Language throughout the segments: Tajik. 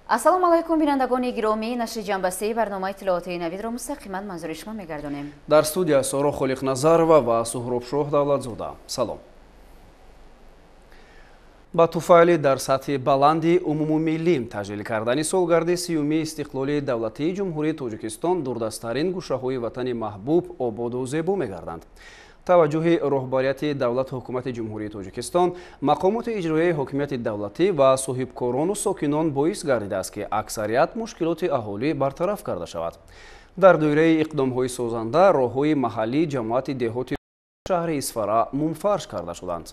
Ассалому алайкум, бинандагони гиромӣ, нашри ҷанбастаи барномаи иттилоотии Навидро мустақиман манзури шумо мегардонем. Дар студия Соро Холиқназарова ва Суҳробшоҳ Давлатзода. Салом. Ба туфайли дар сатҳи баланди умумумиллӣ таҷлил кардани солгарди 30-уми истиқлоли давлатии Ҷумҳурии Тоҷикистон дурдасттарин гӯшаҳои ватани маҳбуб ободу зебо мегарданд. Таваҷҷӯҳи роҳбарияти давлату ҳукумати Ҷумҳурии Тоҷикистон, мақомоти иҷроияи ҳокимияти давлатӣ ва соҳибкорону сокинон боис гардидааст, ки аксарият мушкилоти аҳолӣ бартараф карда шавад. Дар доираи иқдомҳои созанда роҳҳои маҳаллии ҷамоати деҳоти шаҳри Исфара мумфарш карда шуданд.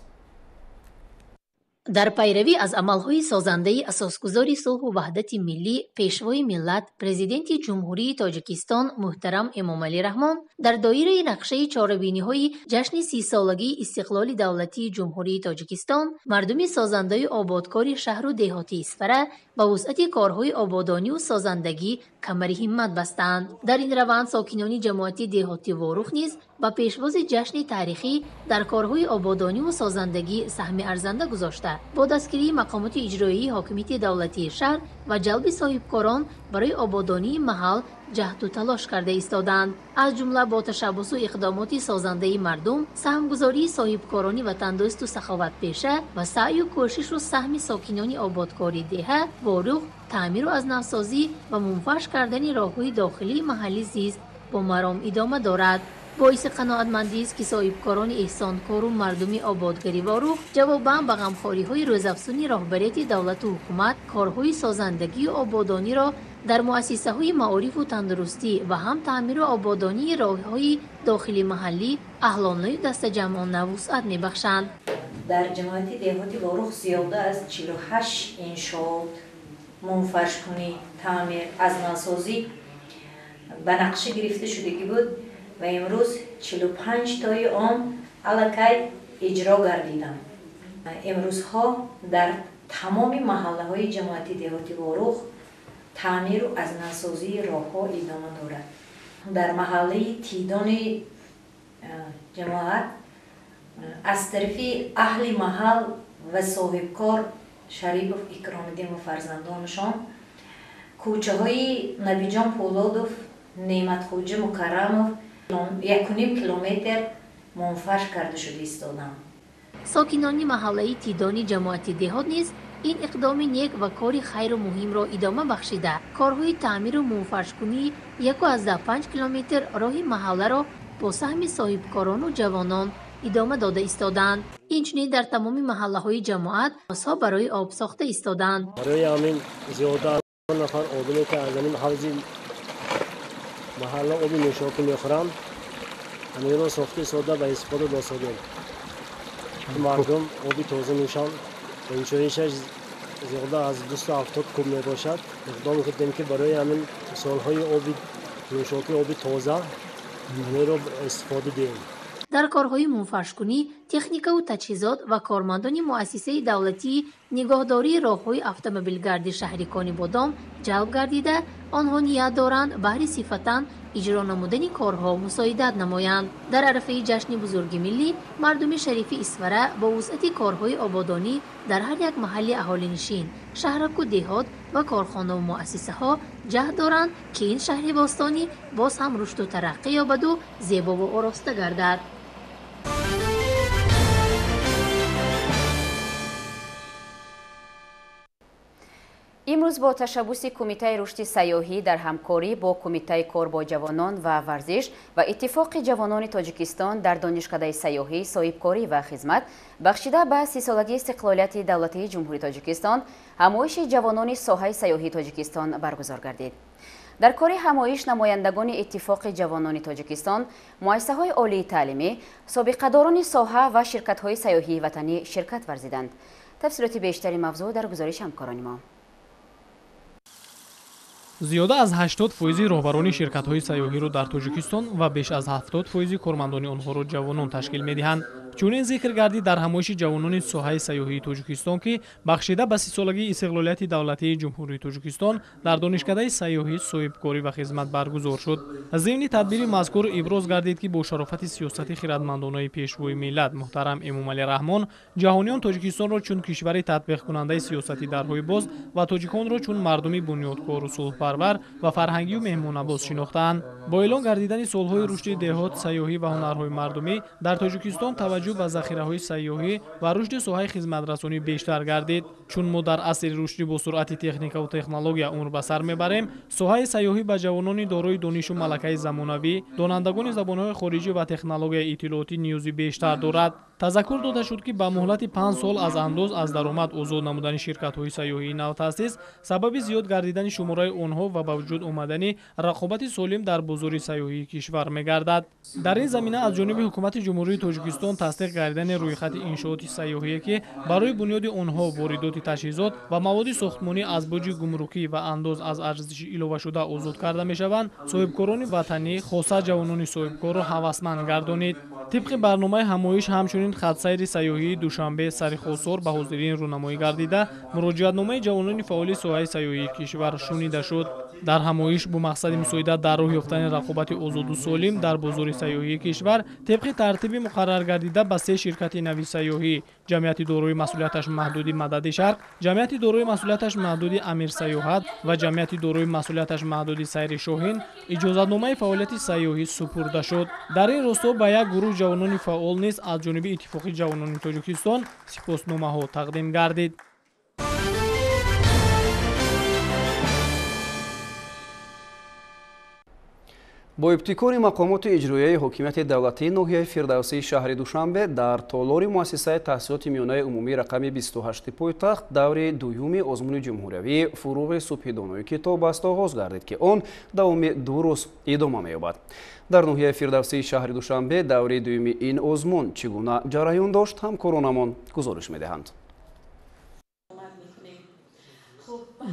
Дар пайравӣ аз амалҳои созандаи асосгузори сулҳу ваҳдати миллӣ, пешвои миллат, президенти Ҷумҳурии Тоҷикистон муҳтарам Эмомалӣ Раҳмон дар доираи нақшаи чорабиниҳои ҷашни 30-солагии истиқлоли давлатии Ҷумҳурии Тоҷикистон мардуми созандаи ободкори шаҳру деҳоти Исфара ба вусъати корҳои ободониву созандагӣ камари ҳиммат бастанд. Дар ин раванд сокинони ҷамоати деҳоти Ворух низ ба пешвози ҷашни таърихӣ дар корҳои ободониву созандагӣ саҳми арзанда гузошта, бо дастгирии мақомоти иҷроии ҳокимияти давлатии шаҳр ва ҷалби соҳибкорон барои ободонии маҳал ҷаҳду талош карда истоданд. Аз ҷумла бо ташаббусу иқдомоти созандаи мардум, саҳмгузории соҳибкорони ватандӯсту саховатпеша ва саъю кӯшишу саҳми сокинони ободкори деҳа Ворух таъмиру аз навсозӣ ва мунфарш кардани роҳҳои дохилии маҳалли зист бо маром идома дорад. Боиси қаноатмандист, ки соҳибкорони эҳсонкору мардуми ободгари Ворух ҷавобан ба ғамхориҳои рӯзафзуни роҳбарияти давлату ҳукумат корҳои созандагию ободониро дар муассисаҳои маорифу тандурустӣ ва ҳам таъмиру ободонии роҳҳои дохили маҳаллӣ аҳлонаю дастаҷамъона вусъат мебахшанд. Дар ҷамоати деҳоти Ворух зиёда аз 48 иншоот мунфаршкунӣ, таъмир, аз навсозӣ ба нақша гирифта шудагӣ буд ва имрӯз 45 тои он аллакай иҷро гардиданд. Имрӯзҳо дар тамоми маҳаллаҳои ҷамоати деҳоти Ворух таъмиру аз навсозии роҳҳо идома дорад. Дар маҳаллаи Тидони ҷамоат аз тарафи аҳли маҳал ва соҳибкор Шарипов Икромиддин ва фарзандонашон кӯчаҳои Набиҷон Пӯлодов, Неъматхоҷа Мукаррамов 1.5 километр мунфарш карда шуда истоданд. Сокинони маҳаллаи Тидони ҷамоати деҳот низ ин иқдоми нек ва кори хайру муҳимро идома бахшида, корҳои таъмиру мунфаршкунии 1.5 километр роҳи маҳалларо бо саҳми соҳибкорону ҷавонон идома дода истоданд. Инчунин дар тамоми маҳаллаҳои ҷамоат ҳавзҳо барои об сохта истоданд. Барои ҳамин зиёда нафар одаме, ки аз ҳамин ҳавзи маҳалла оби нӯшокӣ мехӯранд, ҳаминро сохта истода ба истифода досодем. Мардум оби тоза нӯшанд. Иншоишаш зиёда аз 270 куб мебошад. Иқдом кардем, ки барои ҳамин солҳои оби нӯшокӣ, оби тоза ҳаминро истифода диҳем. Дар корҳои мунфаршкунӣ техникаву таҷҳизот ва кормандони муассисаи давлатии нигоҳдории роҳҳои автомобилгарди шаҳри Конибодом ҷалб гардида, онҳо ният доранд баҳри сифатан иҷро намудани корҳо мусоидат намоянд. Дар арафаи ҷашни бузурги миллӣ мардуми шарифи Исфара бо вусъати корҳои ободонӣ дар ҳар як маҳалли аҳолинишин, шаҳраку деҳот ва корхонаву муассисаҳо ҷаҳд доранд, ки ин шаҳри бостонӣ боз ҳам рушду тараққӣ ёбаду зебову ороста гардад. Имрӯз бо ташаббуси Кумитаи рушди сайёҳӣ дар ҳамкорӣ бо Кумитаи кор бо ҷавонон ва варзиш ва Иттифоқи ҷавонони Тоҷикистон дар Донишкадаи сайёҳӣ, соҳибкорӣ ва хизмат бахшида ба 30-солагии истиқлолияти давлатии Ҷумҳурии Тоҷикистон ҳамоиши ҷавонони соҳаи сайёҳии Тоҷикистон баргузор гардид. Дар кори ҳамоиш намояндагони Иттифоқи ҷавонони Тоҷикистон, муассисаҳои олии таълимӣ, собиқадорони соҳа ва ширкатҳои сайёҳии ватанӣ ширкат варзиданд. Тафсилоти бештари мавзӯъ дар гузориши ҳамкорони мо. Зиёда аз 80% роҳбарони ширкатҳои сайёҳиро дар Тоҷикистон ва беш аз 70% кормандони онҳоро ҷавонон ташкил медиҳанд. Чунин зикр гардид дар ҳамоиши ҷавонони соҳаи сайёҳии Тоҷикистон, ки бахшида ба 30-солагии истиқлолияти давлатии Ҷумҳурии Тоҷикистон дар Донишкадаи сайёҳӣ, соҳибкорӣ ва хизмат баргузор шуд. Зимни тадбири мазкур иброз гардид, ки бо шарофати сиёсати хиратмандонаи Пешвои миллат муҳтарам Эмомалӣ Раҳмон ҷаҳониён Тоҷикистонро чун кишвари татбиқкунандаи сиёсати дарҳои боз ва тоҷиконро чун мардуми бунёдкору сулҳпарвар ва фарҳангию меҳмоннавоз шинохтаанд. Бо эълон гардидани солҳои рушди деҳот, сайёҳӣ ва ҳунарҳои мардумӣ дар Тоҷикистон таваҷҷӯҳ ба захираҳои сайёҳӣ ва рушди соҳаи хизматрасонӣ бештар гардид. Чун мо дар асри рушди босуръати техникаву технология умр ба сар мебарем, соҳаи сайёҳӣ ба ҷавонони дорои донишу малакаи замонавӣ, донандагони забонҳои хориҷӣ ва технологияи иттилоотӣ ниёзи бештар дорад. Тазаккур дода шуд, ки ба муҳлати 5 сол аз андоз аз даромад озод намудани ширкатҳои сайёҳии навтаъсис сабаби зиёд гардидани шумораи онҳо ва ба вуҷуд омадани рақобати солим дар бозори сайёҳии кишвар мегардад. Дар ин замина аз ҷониби Ҳукумати Ҷумҳурии Тоҷикистон тасдиқ гардидани рӯйхати иншооти сайёҳие, ки барои бунёди онҳо воридоти таҷҳизот ва маводи сохтмонӣ аз боҷи гумрукӣ ва андоз аз арзиши иловашуда озод карда мешаванд, соҳибкорони ватанӣ, хоса ҷавонони соҳибкорро ҳавасманд гардонид. Тибқи барномаи ҳамоиш ҳамчунин хатсайри сайёҳии Душанбе сари Хосор ба ҳозирин рӯнамоӣ гардида, муроҷиатномаи ҷавонони фаъоли соҳаи сайёҳии кишвар шунида шуд. Дар ҳамоиш бо мақсади мусоидат дар роҳ ёфтани рақобати озоду солим дар бозори сайёҳии кишвар тибқи тартиби муқарраргардида ба 3 ширкати нави сайёҳӣ: ҷамъияти дорои масъулияташ маҳдуди Мадади Шарқ, ҷамъияти дорои масъулияташ маҳдуди Амир Сайёҳат ва ҷамъияти дорои масъулияташ маҳдуди Сайри Шоҳин иҷозатномаи фаъолияти сайёҳӣ супурда шуд. Дар ин росто ба як гурӯҳ ҷавонони фаъол низ аз ҷониби Иттифоқи ҷавонони Тоҷикистон сипосномаҳо тақдим гардид. Бо ибтикори мақомоти иҷроияи ҳокимияти давлатии ноҳияи Фирдавсии шаҳри Душанбе дар толори муассисаи таҳсилоти миёнаи умумии рақами 28 пойтахт даври дуюми озмуни ҷумҳуриявии «Фуруғи субҳи донои китоб» аст оғоз гардид, ки он давоми 2 рӯз идома меёбад. Дар ноҳияи Фирдавсии шаҳри Душанбе даври дуюми ин озмун чӣ гуна ҷараён дошт, ҳамкоронамон гузориш медиҳанд.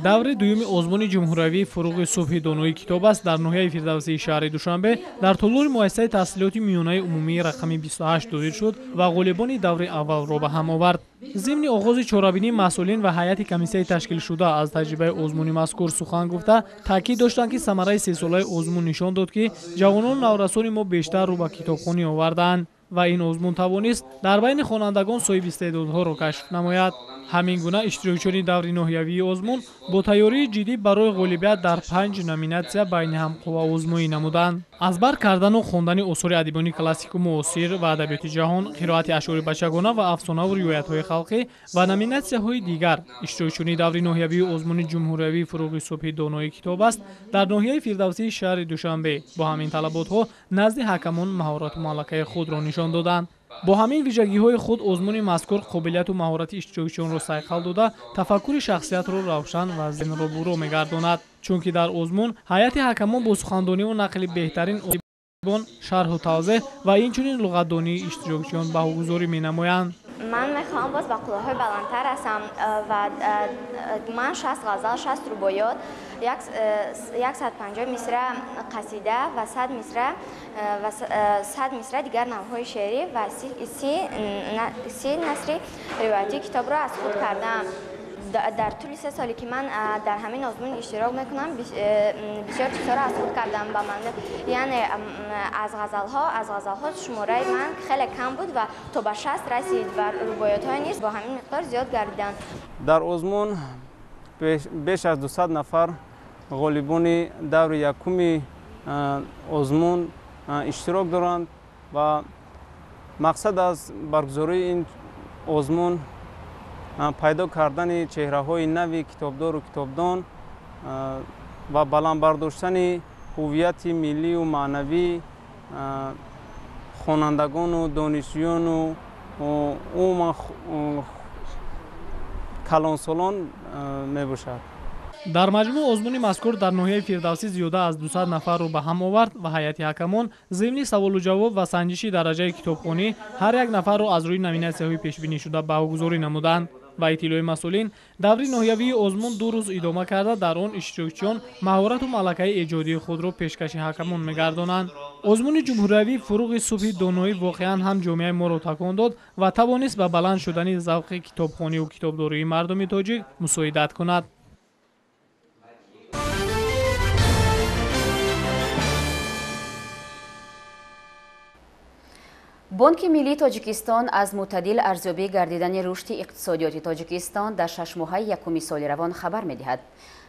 Даври дуюми озмуни ҷумҳуриявии «Фуруғи субҳи донои китоб» аст дар ноҳияи Фирдавсии шаҳри Душанбе дар толори муассисаи таҳсилоти миёнаи умумии рақами 28 доир шуд ва ғолибони даври аввалро ба ҳам овард. Зимни оғози чорабинӣ масъулин ва ҳайати комиссияи ташкилшуда аз таҷрибаи озмуни мазкур сухан гуфта, таъкид доштанд, ки самараи сесолаи озмун нишон дод, ки ҷавонону наврасони мо бештар рӯ ба китобхонӣ овардаанд ва ин озмун тавонист дар байни хонандагон соҳиби истеъдодҳоро кашф намояд. Ҳамин гуна иштирокчиёни даври ноҳиявии озмун бо тайёрии ҷиддӣ барои ғолибият дар 5 номинатсия байни ҳам қувваозмоӣ намуданд. Аз бар кардану хондани осори адибони классику муосир ва адабиёти ҷаҳон, қироати ашъори бачагона ва афсонаву ривоятҳои халқӣ ва номинатсияҳои дигар иштирокчиёни даври ноҳиявии озмуни ҷумҳуриявии «Фуруғи субҳи донои китоб» аст дар ноҳияи Фирдавсии шаҳри Душанбе бо ҳамин талаботҳо назди ҳакамон маҳорату малакаи худро нишон доданд. Бо ҳамин вижагиҳои худ озмуни мазкур қобилияту маҳорати иштирокчиёнро сайқал дода, тафаккури шахсиятро равшан ва зеҳнро буро мегардонад. Чунки дар озмун ҳайати ҳакамон бо сухандониву нақли беҳтарин одибон, шарҳу тавзеҳ ва инчунин луғатдонии иштирокчиён баҳогузорӣ менамоянд. Ман мехоҳам боз ба қуллаҳои баландтар расам ва ман 60 ғазал, 60 рубоёт, 150 мисра қасида ва 100 мисра ва 100 мисра дигар навъҳои шеърӣ ва 30 насри ривоятии китобро аз худ кардаам. Дар тӯли 3 соле ки ман дар ҳамин озмун иштирок мекунам, бисёр чизҳоро аз худ кардам ба ман. Яъне аз ғазалҳо шумораи ман хеле кам буд ва то ба 60 расид ва рубоётҳо низ бо ҳамин миқдор зиёд гардиданд. Дар озмун беш аз 200 нафар ғолибони даври якуми озмун иштирок доранд ва мақсад аз баргузории ин озмун пайдо кардани чеҳраҳои нави китобдору китобдон ва баланд бардоштани ҳуввияти миллию маънавии хонандагону донишҷӯёну умуман калонсолон мебошад. Дар маҷмӯъ озмуни мазкур дар ноҳияи Фирдавсӣ зиёда аз 200 нафарро ба ҳам овард ва ҳайати ҳакамон зимни саволу ҷавоб ва санҷиши дараҷаи китобхонӣ ҳар як нафарро аз рӯи номинатсияҳои пешбинишуда баҳогузорӣ намуданд. Ба иттилои масъулин, даври ноҳиявии озмун 2 рӯз идома карда, дар он иштирокчиён маҳорату малакаи эҷодии худро пешкаши ҳакамон мегардонанд. Озмуни ҷумҳуриявии фуруғи субҳи доноӣ воқеан ҳам ҷомеаи моро такон дод ва тавонист ба баланд шудани завқи китобхониву китобдории мардуми тоҷик мусоидат кунад. Бонки миллии Тоҷикистон аз мӯътадил арзёбӣ гардидани рушди иқтисодиёти Тоҷикистон дар шашмоҳаи якуми соли равон хабар медиҳад.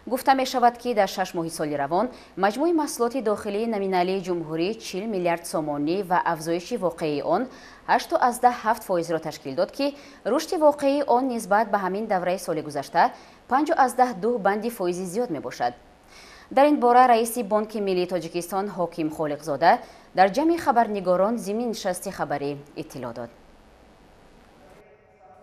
Гуфта мешавад, ки дар 6 моҳи соли равон маҷмӯи маҳсулоти дохилии номиналии ҷумҳурӣ 40 миллиард сомонӣ ва афзоиши воқеии он 8,7 фоизро ташкил дод, ки рушди воқеии он нисбат ба ҳамин давраи соли гузашта 5,2 банди фоизи зиёд мебошад. Дар ин бора раиси Бонки миллии Тоҷикистон Ҳоким Холиқзода дар ҷамъи хабарнигорон зимни нишасти хабарӣ иттилоъ дод.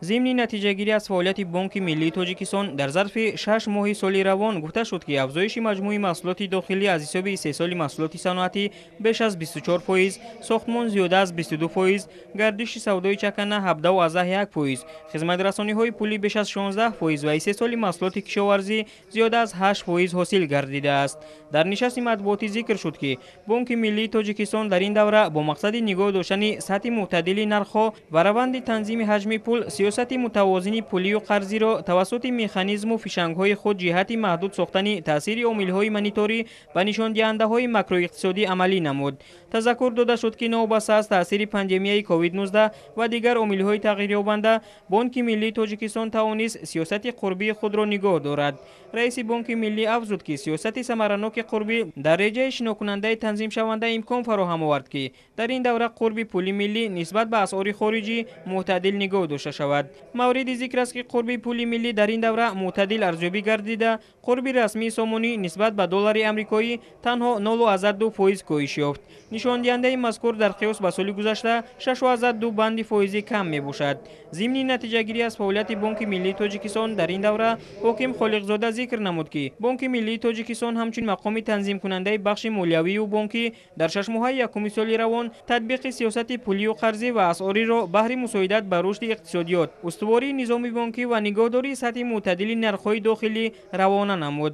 Зимни натиҷагирӣ аз фаъолияти Бонки миллии Тоҷикистон дар зарфи 6 моҳи соли равон гуфта шуд, ки афзоиши маҷмӯи маҳсулоти дохилӣ аз ҳисоби истеҳсоли маҳсулоти саноатӣ беш аз 24%, сохтмон зиёда аз 22%, гардиши савдои чакана 17,1%, хизматрасониҳои пулӣ беш аз 16% ва истеҳсоли маҳсулоти кишоварзӣ зиёда аз 8% ҳосил гардидааст. Дар нишасти матбуотӣ зикр шуд, ки Бонки миллии Тоҷикистон дар ин давра бо мақсади нигоҳ доштани сатҳи мӯътадили нархҳо ва раванди танзими ҳаҷми пул сиёсати мутавозини пулию қарзиро тавассути механизму фишангҳои худ ҷиҳати маҳдуд сохтани таъсири омилҳои мониторӣ ба нишондиҳандаҳои макроиқтисодӣ амалӣ намуд. Тазаккур дода шуд, ки новобаста аз таъсири пандемияи COVID-19 ва дигар омилҳои тағйирёбанда, Бонки миллии Тоҷикистон тавонист сиёсати қурбии худро нигоҳ дорад. Раиси Бонки миллӣ афзуд, ки сиёсати самараноки қурбӣ дар реҷаи шинокунандаи танзимшаванда имкон фароҳам овард, ки дар ин давра қурби пули миллӣ нисбат ба асъори хориҷӣ мӯътадил нигоҳ дошта шавад. Мавриди зикр аст, ки қурби пули миллӣ дар ин давра мӯътадил арзёбӣ гардида, қурби расмии сомонӣ нисбат ба доллари амрикоӣ танҳо 0,2% коҳиш ёфт. Нишондиҳандаи мазкур дар қиёс ба соли гузашта 6,2 банди фоизӣ кам мебошад. Зимни натиҷагирӣ аз фаъолияти Бонки миллии Тоҷикистон дар ин давра Ҳоким Холиқзода зикр намуд, ки Бонки миллии Тоҷикистон ҳамчун мақоми танзимкунандаи бахши молиявию бонкӣ дар шашмоҳаи якуми соли равон татбиқи сиёсати пулию қарзӣ ва асъориро баҳри мусоидат ба рушди иқтисодиёт, устувории низоми бонкӣ ва нигоҳдории сатҳи мӯътадили нархҳои дохилӣ равона намуд.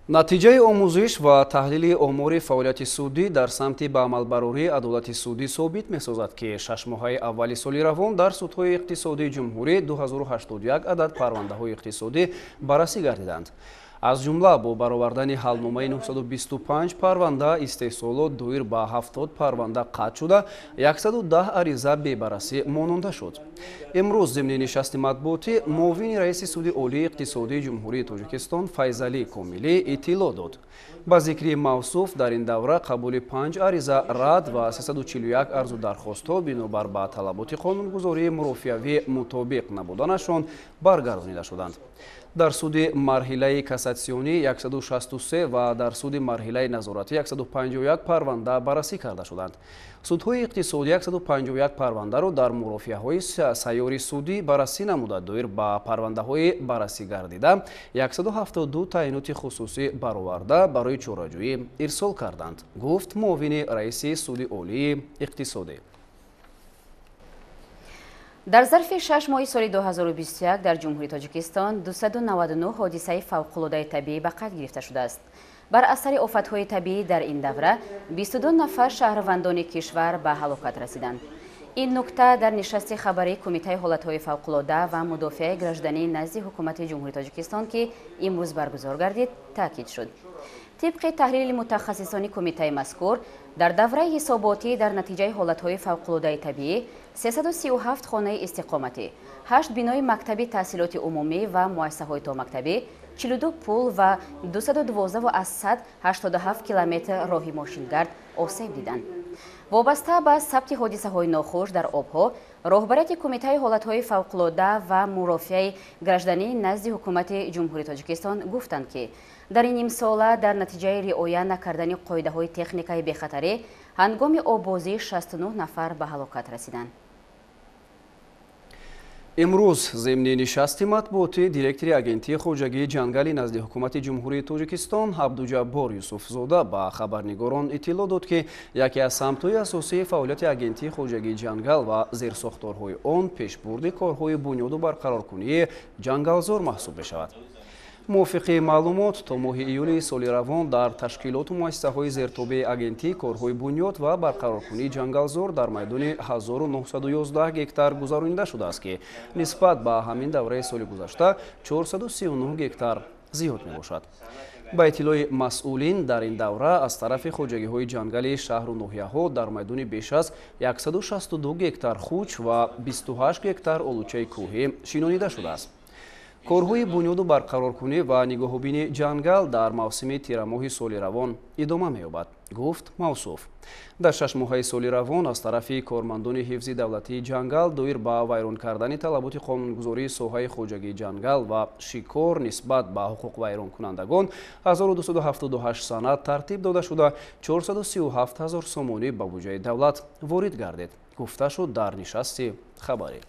Натиҷаи омӯзиш ва таҳлили омори фаъолияти судӣ дар самти ба амалбарории адолати судӣ собит месозад, ки шашмоҳаи аввали соли равон дар судҳои иқтисодии ҷумҳурӣ 2081 адад парвандаҳои иқтисодӣ баррасӣ гардиданд. Аз ҷумла бо баровардани ҳалномаи 925 парванда истеҳсолот доир ба 70 парванда қатъ шуда, 110 ариза бебаррасӣ мононда шуд. Имрӯз зимни нишасти матбуотӣ муовини раиси суди олии иқтисодии Ҷумҳурии Тоҷикистон Файзалӣ Комилӣ иттилоъ дод. Ба зикри мавсуф дар ин давра қабули 5 ариза рад ва 341 арзу дархостҳо бинобар ба талаботи қонунгузории мурофиавӣ мутобиқ набуданашон баргардонида шуданд. Дар суди марҳилаи кассатсионӣ 163 ва дар суди марҳилаи назоратӣ 151 парванда баррасӣ карда шуданд. Судҳои иқтисодӣ 151 парвандаро дар мурофиаҳои сайёри судӣ баррасӣ намуда, доир ба парвандаҳои баррасӣ гардида 172 таъиноти хусусӣ бароварда барои чораҷӯӣ ирсол карданд, гуфт муовини раиси суди олии иқтисодӣ. Дар зарфи 6 моҳи соли 2021 дар Ҷумҳурии Тоҷикистон 299 ҳодисаи фавқулодаи табиӣ ба қайд гирифта шудааст. Бар асари офатҳои табиӣ дар ин давра 22 нафар шаҳрвандони кишвар ба ҳалокат расиданд. Ин нукта дар нишасти хабарии Кумитаи ҳолатҳои фавқулода ва мудофиаи гражданӣ назди Ҳукумати Ҷумҳурии Тоҷикистон, ки имрӯз баргузор гардид, таъкид шуд. Тибқи таҳлили мутахассисони кумитаи мазкур, дар давраи ҳисоботӣ дар натиҷаи ҳолатҳои фавқулодаи табиӣ 337 хонаи истиқоматӣ, 8 бинои мактаби таҳсилоти умумӣ ва муассисаҳои томактабӣ, 42 пул ва 212,87 километр роҳи мошингард осеб диданд. Вобаста ба сабти ҳодисаҳои нохуш дар обҳо, роҳбарияти Кумитаи ҳолатҳои фавқулода ва мурофиаи гражданӣ назди Ҳукумати Ҷумҳурии Тоҷикистон гуфтанд, ки дар ин нимсола дар натиҷаи риоя накардани қоидаҳои техникаи бехатарӣ ҳангоми оббозӣ 69 нафар ба ҳалокат расиданд. Имрӯз зимни нишасти матбуотӣ директори агентии хоҷагии ҷангали назди Ҳукумати Ҷумҳурии Тоҷикистон Абдуҷаббор Юсуфзода ба хабарнигорон иттилоъ дод, ки яке аз самтҳои асосии фаъолияти агентии хоҷагии ҷангал ва зерсохторҳои он пешбурди корҳои бунёду барқароркунии ҷангалзор маҳсуб мешавад. Мувофиқи маълумот, то моҳи июли соли равон дар ташкилоту муассисаҳои зертобеи агентӣ корҳои бунёд ва барқароркунии ҷангалзор дар майдони 1911 гектар гузаронида шудааст, ки нисбат ба ҳамин давраи соли гузашта 439 гектар зиёд мебошад. Ба иттилои масъулин, дар ин давра аз тарафи хоҷагиҳои ҷангали шаҳру ноҳияҳо дар майдони беш аз 162 гектар хуч ва 28 гектар олучаи кӯҳӣ шинонида шудааст. Корҳои бунёду барқароркунӣ ва нигоҳубини ҷангал дар мавсими тирамоҳи соли равон идома меёбад, гуфт мавсуф. Дар 6 моҳаи соли равон аз тарафи кормандони ҳифзи давлатии ҷангал доир ба вайрон кардани талаботи қонунгузории соҳаи хоҷагии ҷангал ва шикор нисбат ба ҳуқуқвайронкунандагон 1278 санад тартиб дода шуда, 437 ҳазор сомонӣ ба буҷаи давлат ворид гардид, гуфта шуд дар нишасти хабарӣ.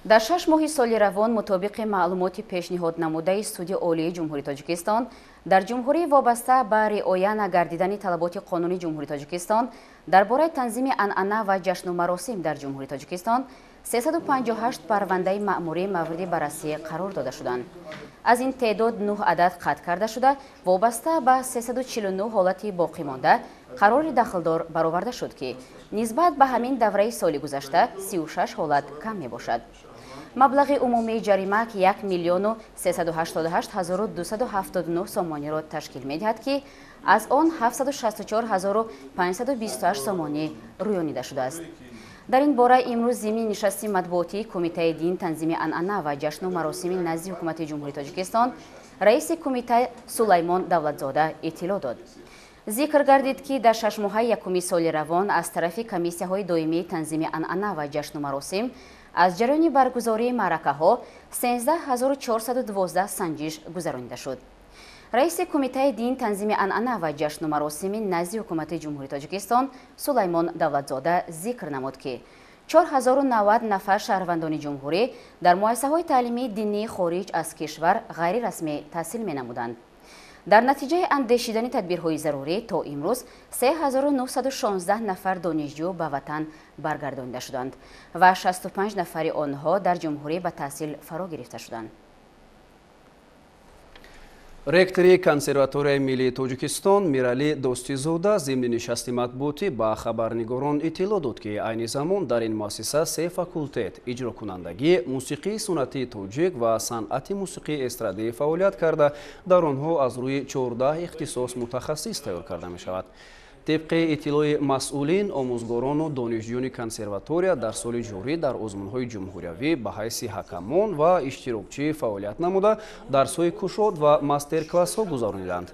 Дар 6 моҳи соли равон, мутобиқи маълумоти пешниҳоднамудаи Суди Олии Ҷумҳурии Тоҷикистон, дар ҷумҳурӣ вобаста ба риоя нагардидани талаботи Қонуни Ҷумҳурии Тоҷикистон дар бораи танзими анъана ва ҷашну маросим дар Ҷумҳурии Тоҷикистон 358 парвандаи маъмурӣ мавриди баррасӣ қарор дода шуданд. Аз ин теъдод 9 адад қатъ карда шуда, вобаста ба 349 ҳолати боқӣ монда қарори дахлдор бароварда шуд, ки нисбат ба ҳамин давраи соли гузашта 36 ҳолат кам мебошад. Маблағи умумии ҷарима ки 1 миллиону 388 ҳазору 279 сомониро ташкил медиҳад, ки аз он 764 ҳазору 528 сомонӣ рӯёнида шудааст. Дар ин бора имрӯз зимни нишасти матбуотии Кумитаи дин, танзими анъана ва ҷашну маросими назди Ҳукумати Ҷумҳурии Тоҷикистон раиси кумита Сулаймон Давлатзода иттилоъ дод. Зикр гардид, ки дар 6 моҳаи якуми соли равон аз тарафи комиссияҳои доимии танзими анъана ва ҷашну маросим аз ҷараёни баргузории маъракаҳо 13412 санҷиш гузаронида шуд. Раиси Кумитаи дин, танзими анъана ва ҷашну маросими назди Ҳукумати Ҷумҳурии Тоҷикистон Сулаймон Давлатзода зикр намуд, ки 4090 нафар шаҳрвандони ҷумҳурӣ дар муассисаҳои таълимии динии хориҷ аз кишвар ғайрирасмӣ таҳсил менамуданд. Дар натиҷаи андешидани тадбирҳои зарурӣ то имрӯз 3916 нафар донишҷӯ ба ватан баргардонида шуданд ва 65 нафари онҳо дар ҷумҳурӣ ба таҳсил фаро гирифта шуданд. Ректори Консерваторияи миллии Тоҷикистон Миралӣ Достизода зимни нишасти матбуотӣ ба хабарнигорон иттилоъ дод, ки айни замон дар ин муассиса се факултет иҷрокунандагӣ, мусиқии суннатии тоҷик ва санъати мусиқии эстрадӣ фаъолият карда, дар онҳо аз рӯи 14 ихтисос мутахассис тайёр карда мешавад. Тибқи иттилои масъулин, омӯзгорону донишҷӯёни консерватория дар соли ҷорӣ дар озмунҳои ҷумҳуриявӣ ба ҳайси ҳакамон ва иштирокчӣ фаъолият намуда, дарсҳои кушод ва мастер-классҳо гузарониданд.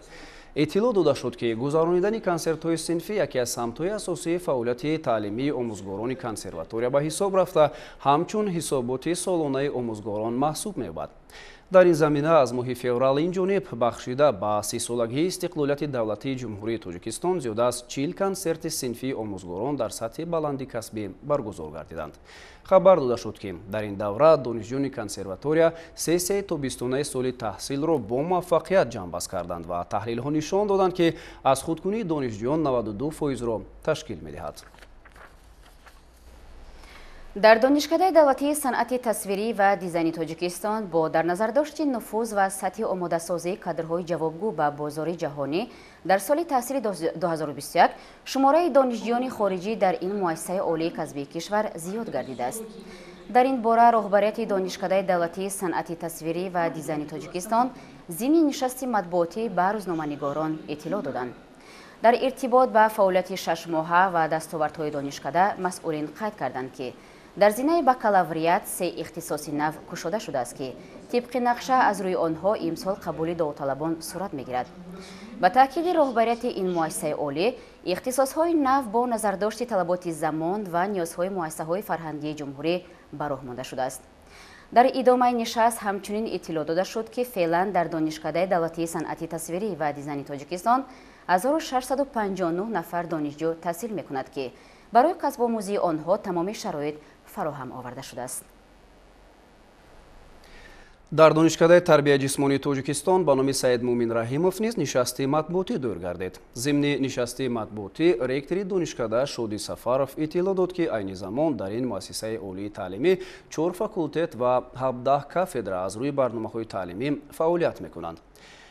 Иттилоъ дода шуд, ки гузаронидани консертҳои синфӣ яке аз самтҳои асосии фаъолияти таълимии омӯзгорони консерватория ба ҳисоб рафта, ҳамчун ҳисоботи солонаи омӯзгорон маҳсуб меёбад. Дар ин замина аз моҳи феврал ин ҷониб бахшида ба 30-солагии истиқлолияти давлатии Ҷумҳурии Тоҷикистон зиёда аз 40 консерти синфии омӯзгорон дар сатҳи баланди касбӣ баргузор гардиданд. Хабар дода шуд, ки дар ин давра донишҷӯёни консерватория сессияи тобистонаи соли таҳсилро бо муваффақият ҷамъбаст карданд ва таҳлилҳо нишон доданд, ки аз худкунии донишҷӯён 92 фоизро ташкил медиҳад. Дар Донишкадаи давлатии санъати тасвирӣ ва дизайни Тоҷикистон бо дар назардошти нуфуз ва сатҳи омодасозии кадрҳои ҷавобгӯ ба бозори ҷаҳонӣ дар соли таҳсили 2021 шумораи донишҷӯёни хориҷӣ дар ин муассисаи олии касбии кишвар зиёд гардидааст. Дар ин бора роҳбарияти Донишкадаи давлатии санъати тасвирӣ ва дизайни Тоҷикистон зимни нишасти матбуотӣ ба рӯзноманигорон иттилоъ доданд. Дар иртибот ба фаъолияти 6 моҳа ва дастовардҳои донишкада масъулин қайд карданд, ки дар зинаи бакалавриат се ихтисоси нав кушода шудааст, ки тибқи нақша аз рӯи онҳо имсол қабули довталабон сурат мегирад. Ба таъкиди роҳбарияти ин муассисаи олӣ, ихтисосҳои нав бо назардошти талаботи замон ва ниёзҳои муассисаҳои фарҳангии ҷумҳурӣ ба роҳ монда шудааст. Дар идомаи нишаст ҳамчунин иттилоъ дода шуд, ки феълан дар Донишкадаи давлатии санъати тасвирӣ ва дизайни Тоҷикистон 1659 нафар донишҷӯ таҳсил мекунад, ки барои касбомӯзии онҳо тамоми шароит фароҳам оварда шудааст. Дар Донишкадаи тарбияи ҷисмонии Тоҷикистон ба номи Саидмӯмин Раҳимов низ нишасти матбуотӣ доир гардид. Зимни нишасти матбуотӣ ректори донишкада Шоди Сафаров иттилоъ дод, ки айни замон дар ин муассисаи олии таълимӣ 4 факултет ва 17 кафедра аз рӯи барномаҳои таълимӣ фаъолият мекунанд.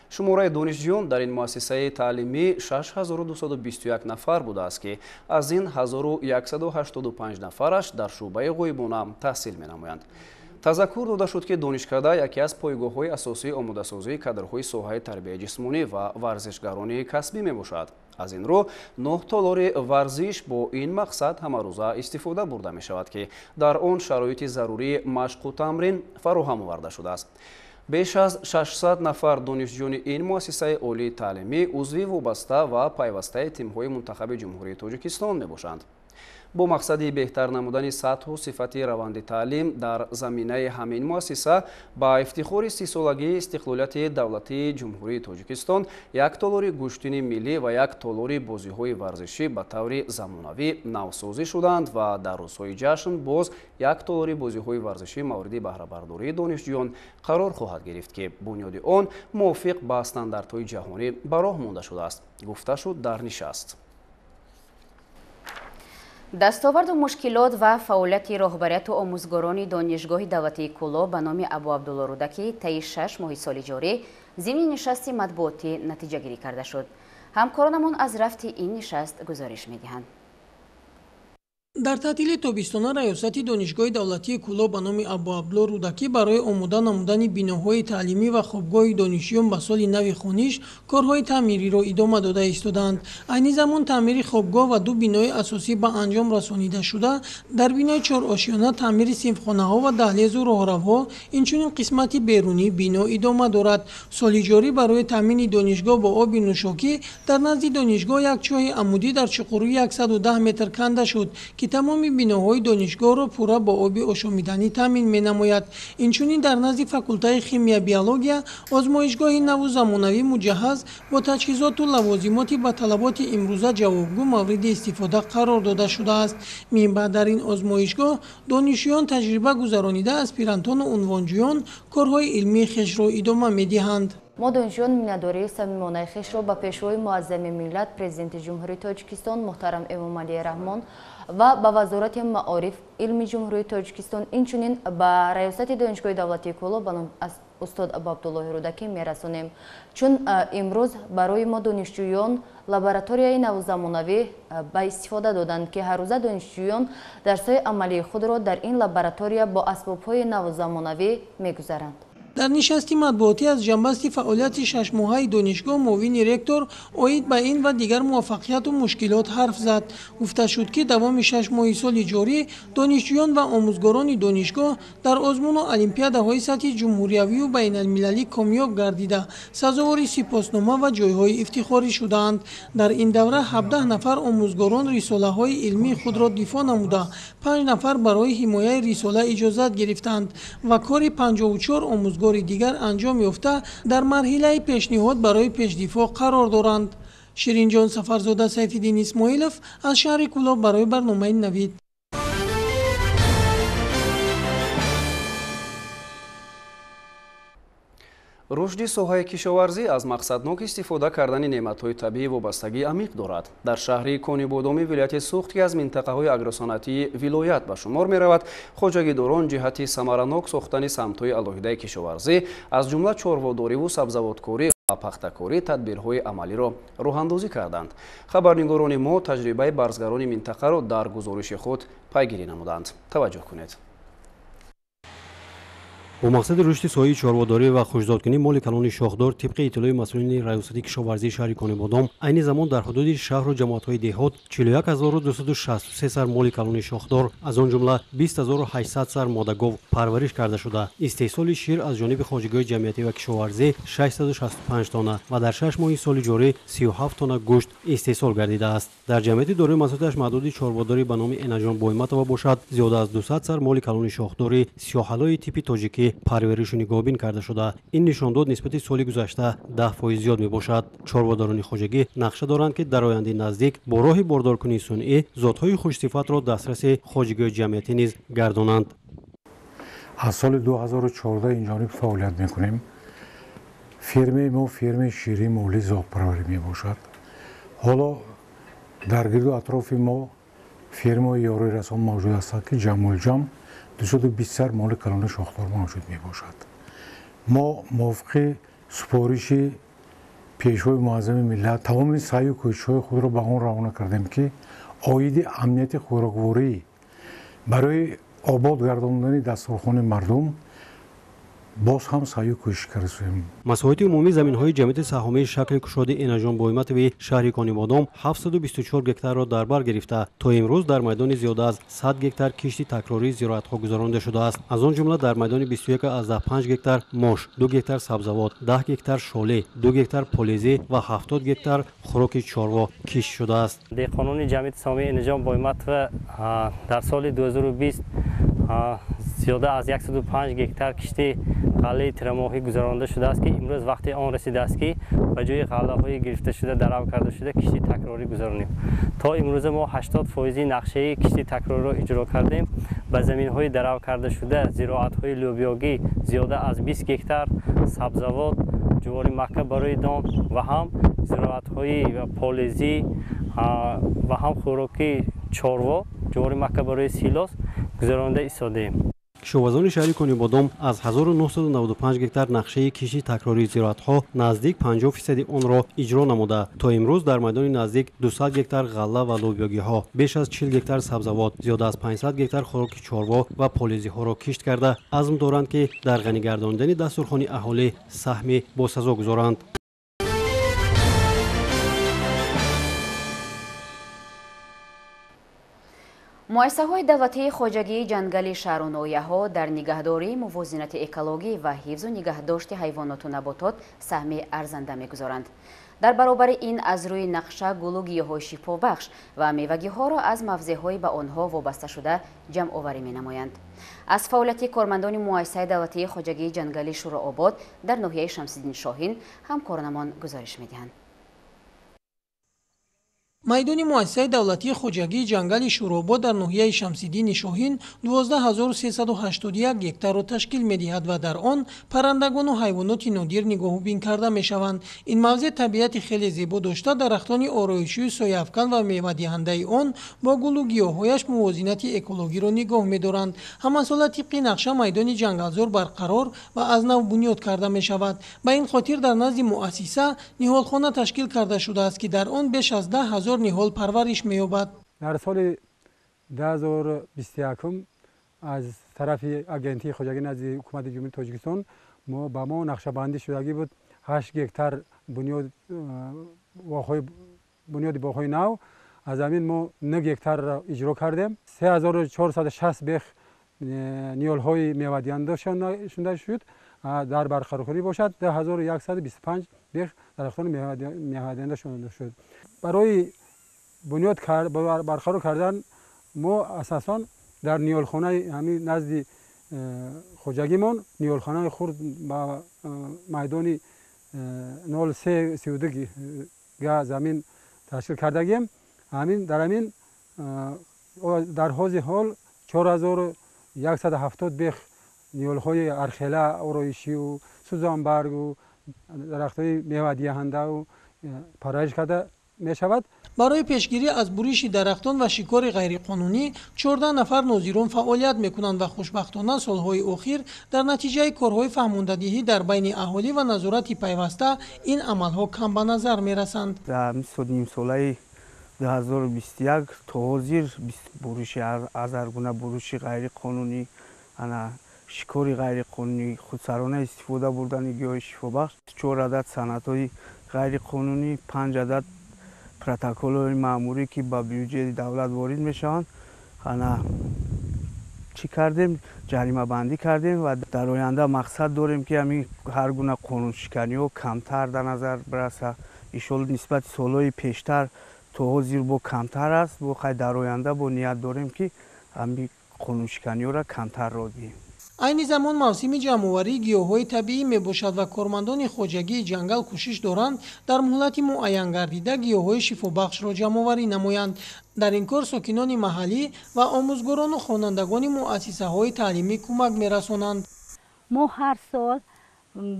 Шумораи донишҷӯён дар ин муассисаи таълимӣ 6221 нафар будааст, ки аз ин 1185 нафараш дар шӯъбаи ғоибона таҳсил менамоянд. Тазаккур дода шуд, ки донишкада яке аз пойгоҳҳои асосии омодасозии кадрҳои соҳаи тарбияи ҷисмонӣ ва варзишгарони касбӣ мебошад. Аз ин рӯ 9 толори варзиш бо ин мақсад ҳамарӯза истифода бурда мешавад, ки дар он шароити зарурии машқу тамрин фароҳам оварда шудааст. Беш аз 600 нафар донишҷӯёни ин муассисаи олии таълимӣ узви вобаста ва пайвастаи тимҳои мунтахаби Ҷумҳурии Тоҷикистон мебошанд. Бо мақсади беҳтар намудани сатҳу сифати раванди таълим дар заминаи ҳамин муассиса ба ифтихори 30-солагии истиқлолияти давлатии Ҷумҳурии Тоҷикистон як толори гӯштини миллӣ ва як толори бозиҳои варзишӣ ба таври замонавӣ навсозӣ шуданд ва дар рӯзҳои ҷашн боз як толори бозиҳои варзишӣ мавриди баҳрабардории донишҷӯён қарор хоҳад гирифт, ки бунёди он мувофиқ ба стандартҳои ҷаҳонӣ ба роҳ монда шудааст, гуфта шуд дар нишаст. Дастоварду мушкилот ва фаъолияти роҳбарияту омӯзгорони Донишгоҳи давлатии Кӯлоб ба номи Абуабдулло Рӯдакӣ таи 6 моҳи соли ҷорӣ зимни нишасти матбуотӣ натиҷагирӣ карда шуд. Ҳамкоронамон аз рафти ин нишаст гузориш медиҳанд. Дар таътили тобистона раёсати Донишгоҳи давлатии Кӯлоб ба номи Абуабдулло Рӯдакӣ барои омода намудани биноҳои таълимӣ ва хобгоҳи донишҷӯён ба соли нави хониш корҳои таъмириро идома дода истодаанд. Айни замон таъмири хобгоҳ ва ду бинои асосӣ ба анҷом расонида шуда, дар бинои чорошёна таъмири синфхонаҳо ва даҳлезу роҳравҳо, инчунин қисмати берунии бино идома дорад. Соли ҷорӣ барои таъмини донишгоҳ бо оби нӯшокӣ дар назди донишгоҳ як чоҳи амудӣ дар чуқурии 110 метр канда шуд, ки тамоми биноҳои донишгоҳро пурра бо оби ошомиданӣ таъмин менамояд. Инчунин дар назди факултаи химия биология озмоишгоҳи наву замонавӣ муҷаҳҳаз бо таҷҳизоту лавозимоти ба талаботи имрӯза ҷавобгӯ мавриди истифода қарор дода шудааст. Минбаъд дар ин озмоишгоҳ донишҷӯён таҷриба гузаронида, аспирантону унвонҷӯён корҳои илмии хешро идома медиҳанд. Мо донишҷӯён миннатдории самимонаи хешро ба пешвои муаззами миллат, Президенти Ҷумҳурии Тоҷикистон муҳтарам Эмомалӣ Раҳмон ва ба Вазорати маориф илми Ҷумҳурии Тоҷикистон, инчунин ба раёсати Донишгоҳи давлатии Кӯлоб ба номи устод Абуабдуллоҳи Рӯдакӣ мерасонем. Чун имрӯз барои мо донишҷӯён лабораторияи навзамонавӣ ба истифода доданд, ки ҳаррӯза донишҷӯён дарсҳои амалии худро дар ин лаборатория бо асбобҳои навзамонавӣ мегузаранд. Дар нишасти матбуотӣ аз ҷанбасти фаъолияти шашмоҳаи донишгоҳ муовини ректор оид ба ин ва дигар муваффақияту мушкилот ҳарф зад. Гуфта шуд, ки давоми 6 моҳи соли ҷорӣ донишҷӯён ва омӯзгорони донишгоҳ дар озмуну олимпиадаҳои сатҳи ҷумҳуриявию байналмилалӣ комёб гардида, сазовори сипоснома ва ҷойҳои ифтихорӣ шудаанд. Дар ин давра 17 нафар омӯзгорон рисолаҳои илмии худро дифоъ намуда, 5 нафар барои ҳимояи рисола иҷозат гирифтанд ва кори 54 омӯзгор дигар анҷом ёфта дар марҳилаи пешниҳод барои пешдифоъ қарор доранд. Ширинҷон Сафарзода, Сайфиддин Исмоилов аз шаҳри Кӯлоб барои барномаи Навид. Рушди соҳаи кишоварзӣ аз мақсаднок истифода кардани неъматҳои табиӣ вобастагии амиқ дорад. Дар шаҳри Конибодоми вилояти Суғд, ки аз минтақаҳои агросаноатии вилоят ба шумор меравад, хоҷагидорон ҷиҳати самаранок сохтани самтҳои алоҳидаи кишоварзӣ, аз ҷумла чорводориву сабзавоткорӣ ва пахтакорӣ тадбирҳои амалиро роҳандозӣ карданд. Хабарнигорони мо таҷрибаи барзгарони минтақаро дар гузориши худ пайгирӣ намуданд. Таваҷҷӯҳ кунед. Бо мақсади рушди соҳаи чорводорӣ ва хушзодкунии моли калони шохдор, тибқи иттилои масъулини раёсати кишоварзии шаҳри Конибодом, айни замон дар ҳудуди шаҳру ҷамоатҳои деҳот 41263 сар моли калони шохдор, аз он ҷумла 20800 сар модагов парвариш карда шуда, истеҳсоли шир аз ҷониби хоҷагиҳои ҷамъиятӣ ва кишоварзӣ 665 тонна ва дар 6 моҳи соли ҷорӣ 37 тонна гӯшт истеҳсол гардидааст. Дар ҷамъияти дорои масъулияташ маҳдуди чорводорӣ ба номи Энаҷон Бойматова бошад, зиёда аз 200 сар моли калони шохдори сиёҳалои типи тоҷикӣ парваришу нигоҳбин карда шуда. Ин нишондод нисбати соли гузашта 10% зиёд мебошад. Чорводорони хоҷагӣ нақша доранд, ки дар ояндаи наздик бо роҳи бордоркунии сунъӣ зотҳои хушсифатро дастраси хоҷагиҳои ҷамъиятӣ низ гардонанд. Аз соли 2014 инҷониб фаъолият мекунем. Фермаи мо фермаи ширии моли зоғпарварӣ мебошад. Ҳоло дар гирду атрофи мо фермаҳои ёрирасон мавҷуд ҳастанд, ки ҷамъулҷамъ 220 сар моли калони шохдор мавҷуд мебошад. Мо мувофиқи супориши пешвои муаззами миллат тамоми саъю кӯшишҳои худро ба он равона кардем, ки оиди амнияти хӯрокворӣ барои обод гардондани дастурхони мардум боз ҳам саъю кӯшиш кардем. Масоҳати умумии заминҳои ҷамъияти саҳомии шакли кушоди Энаҷон Бойматови шаҳри Конибодом 724 гектарро дар бар гирифта, то имрӯз дар майдони зиёда аз 100 гектар кишти такрории зироатҳо гузаронда шудааст. Аз он ҷумла дар майдони 21,5 гектар мош, 2 гектар сабзавот, 10 гектар шоле, 2 гектар полезӣ ва 70 гектар хӯроки чорво кишт шудааст. Деҳқонони ҷамъияти саҳомии Энаҷон Бойматова дар соли 2020 зиёда аз 105 гектар кишти ғаллаи тирамоҳӣ гузаронда шудааст, ки имрӯз вақти он расидааст, ки ба ҷои ғаллаҳои гирифташуда дарав карда шуда кишти такрорӣ гузаронем. То имрӯза мо 80% нақшаи кишти такрориро иҷро кардем. Ба заминҳои дарав карда шуда зироатҳои лӯбиёгӣ зиёда аз 20 гектар, сабзавот, ҷувори макка барои дон ва ҳам зироатҳои полезӣ ва ҳам хӯроки чорво, ҷувори макка барои силос гузаронда истодаем. Кишоварзони шаҳри Конибодом аз 1995 гектар нақшаи кишти такрории зироатҳо наздик 50% онро иҷро намуда, то имрӯз дар майдони наздик 200 гектар ғалла ва лӯбиёгиҳо, беш аз 40 гектар сабзавот, зиёда аз 500 гектар хӯроки чорво ва полезиҳоро кишт карда, азм доранд, ки дар ғанигардондани дастурхони аҳолӣ саҳми босазо гузоранд. Муассисаҳои давлатии хоҷагии ҷангали шаҳру ноҳияҳо дар нигаҳдории мувозинати экологӣ ва ҳифзу нигаҳдошти ҳайвоноту наботот саҳми арзанда мегузоранд. Дар баробари ин аз рӯи нақша гулу гиёҳҳои шифобахш ва мевагиҳоро аз мавзеъҳои ба онҳо вобасташуда ҷамъоварӣ менамоянд. Аз фаъолияти кормандони муассисаи давлатии хоҷагии ҷангали Шӯрообод дар ноҳияи Шамсиддин Шоҳин ҳамкоронамон гузориш медиҳанд. Майдони муассисаи давлатии хоҷагии ҷангали Шӯрообод дар ноҳияи Шамсиддини Шоҳин 12381 гектарро ташкил медиҳад ва дар он паррандагону ҳайвоноти нодир нигоҳубин карда мешаванд. Ин мавзеъ табиати хеле зебо дошта, дарахтони ороишию сояафкан ва мевадиҳандаи он бо гулу гиёҳҳояш мувозинати экологиро нигоҳ медоранд. Ҳамасола тибқи нақша майдони ҷангалзор барқарор ва аз нав бунёд карда мешавад. Ба ин хотир дар назди муассиса ниҳолхона ташкил карда шудааст, ки дар он беш аз 10 000 ниҳол парвариш меёбад. Дар соли 2021 аз тарафи агентии хоҷагӣ назди ҳукумати Ҷумҳурии Тоҷикистон ба мо нақшабандӣ шудагӣ буд 8 гектар бунёди боғҳои нав. Аз ҳамин мо 9 гектарро иҷро кардем. 3460 бех ниҳолҳои мевадиҳанда шуда шуд. Дар барқароркунӣ бошад 2125 бех дарахтони мевадиҳанда шуда шуд. Барои бунёд барқарор кардан мо асосан дар ниҳолхонаи ҳамин назди хоҷагимон ниҳолхонаи хурд ба майдони 0,32 га замин ташкил кардагием. Ҳамин дар ҳамин дар ҳози ҳол 4170 бех ниҳолҳои архела, ороишию сӯзанбаргу дарахтҳои мевадиҳандау парвариш карда мешавад. Барои пешгирӣ аз буриши дарахтон ва шикори ғайриқонунӣ 14 нафар нозирон фаъолият мекунанд ва хушбахтона солҳои охир дар натиҷаи корҳои фаҳмондадиҳӣ дар байни аҳолӣ ва назорати пайваста ин амалҳо кам ба назар мерасанд. Дар нимсолаи 2021 то ҳозир буриши аз ҳар гуна буриши ғайриқонунӣ, шикори ғайриқонунӣ, худсарона истифода бурдани гиёҳи шифобахш, 4 адад санадҳои ғайриқонунӣ, 5 адад протоколҳои маъмурӣ, ки ба бюҷети давлат ворид мешаванд, чӣ кардем? Ҷаримабандӣ кардем ва дар оянда мақсад дорем, ки ҳамин ҳар гуна қонуншиканиҳо камтар дар назар бирасад. Иншоалло нисбати солҳои пештар то ҳозир бо камтар аст, бо хай дар оянда бо ният дорем, ки ҳамин қонуншиканиҳоро камтар роҳ диҳем. Айни замон мавсими ҷамъоварии гиёҳҳои табиӣ мебошад ва кормандони хоҷагии ҷангал кӯшиш доранд дар муҳлати муайянгардида гиёҳҳои шифобахшро ҷамъоварӣ намоянд. Дар ин кор сокинони маҳаллӣ ва омӯзгорону хонандагони муассисаҳои таълимӣ кӯмак мерасонанд. Мо ҳар сол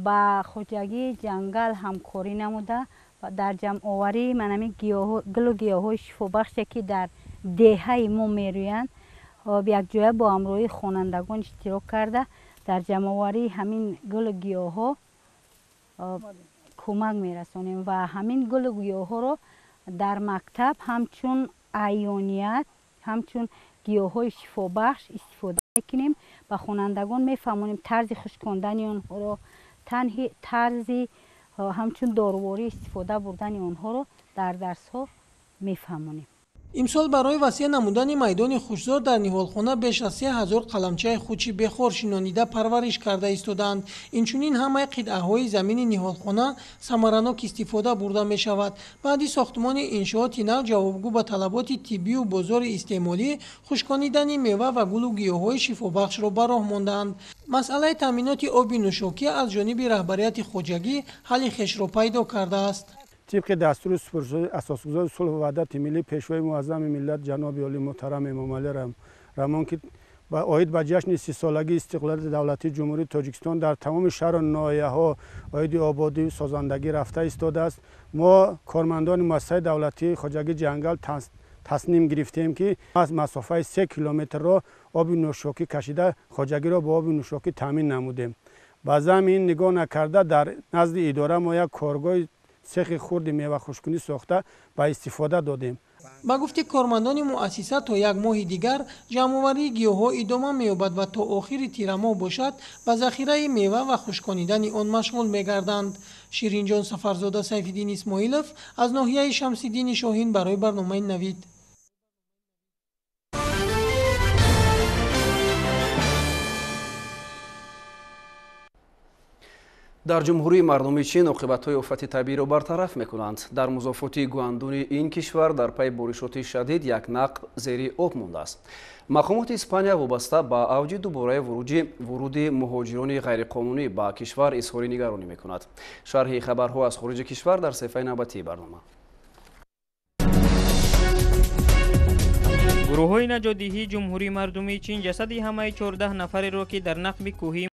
ба хоҷагии ҷангал ҳамкорӣ намуда дар ҷамъоварии манами гулу гиёҳҳои шифобахше, ки дар деҳаи мо мерӯянд, якҷоя бо ҳамроҳии хонандагон иштирок карда дар ҷамъоварии ҳамин гулу гиёҳҳо кӯмак мерасонем ва ҳамин гулу гиёҳҳоро дар мактаб ҳамчун аёният, ҳамчун гиёҳҳои шифобахш истифода мекунем. Ба хонандагон мефаҳмонем тарзи хушкондани онҳоро, тарзи ҳамчун доруворӣ истифода бурдани онҳоро дар дарсҳо мефаҳмонем. Имсол барои васеъ намудани майдони хушзор дар ниҳолхона беш аз 3000 қаламчаи хучи бехор шинонида парвариш карда истодаанд. Инчунин ҳамаи қитъаҳои замини ниҳолхона самаранок истифода бурда мешавад. Баъди сохтмони иншооти нав ҷавобгӯ ба талаботи тиббию бозори истеъмолӣ хушконидани мева ва гулу гиёҳҳои шифобахшро ба роҳ мондаанд. Масъалаи таъминоти оби нӯшокӣ аз ҷониби раҳбарияти хоҷагӣ ҳалли хешро пайдо кардааст. Тибқи дастури супоришҳои асосгузори сулҳу ваҳдати миллӣ, пешвои муаззами миллат ҷаноби олӣ муҳтарам Эмомалӣ Раҳмон, ки оид ба ҷашни 30-солагии истиқлолияти давлатии Ҷумҳурии Тоҷикистон дар тамоми шаҳру ноҳияҳо оиди ободию созандагӣ рафта истодааст, мо кормандони муассисаи давлатии хоҷагии ҷангал тасмим гирифтем, ки аз масофаи 3 километрро оби нӯшокӣ кашида хоҷагиро бо оби нӯшокӣ таъмин намудем. Ба замин нигоҳ накарда дар назди идора мо як коргоҳи цехи хурди мевахушкунӣ сохта ба истифода додем. Ба гуфти кормандони муассиса то як моҳи дигар ҷамъоварии гиёҳҳо идома меёбад ва то охири тирамоҳ бошад ба захираи мева ва хушконидани он машғул мегарданд. Ширинҷон Сафарзода, Сайфиддин Исмоилов аз ноҳияи Шамсиддини Шоҳин барои барномаи Навид. Дар Ҷумҳурии Мардумии Чин оқибатҳои офати табииро бартараф мекунанд. Дар музофоти Гуандуни ин кишвар дар пайи боришоти шадид як нақб зери об мондааст. Мақомоти Испания вобаста ба авҷи дубораи вуруди муҳоҷирони ғайриқонунӣ ба кишвар изҳори нигаронӣ мекунад. Шарҳи хабарҳо аз хориҷи кишвар дар саҳифаи навбатии барнома. Гурӯҳҳои наҷотдиҳии Ҷумҳурии Мардумии Чин ҷасади ҳамаи 14 нафареро, ки дар нақби кӯҳии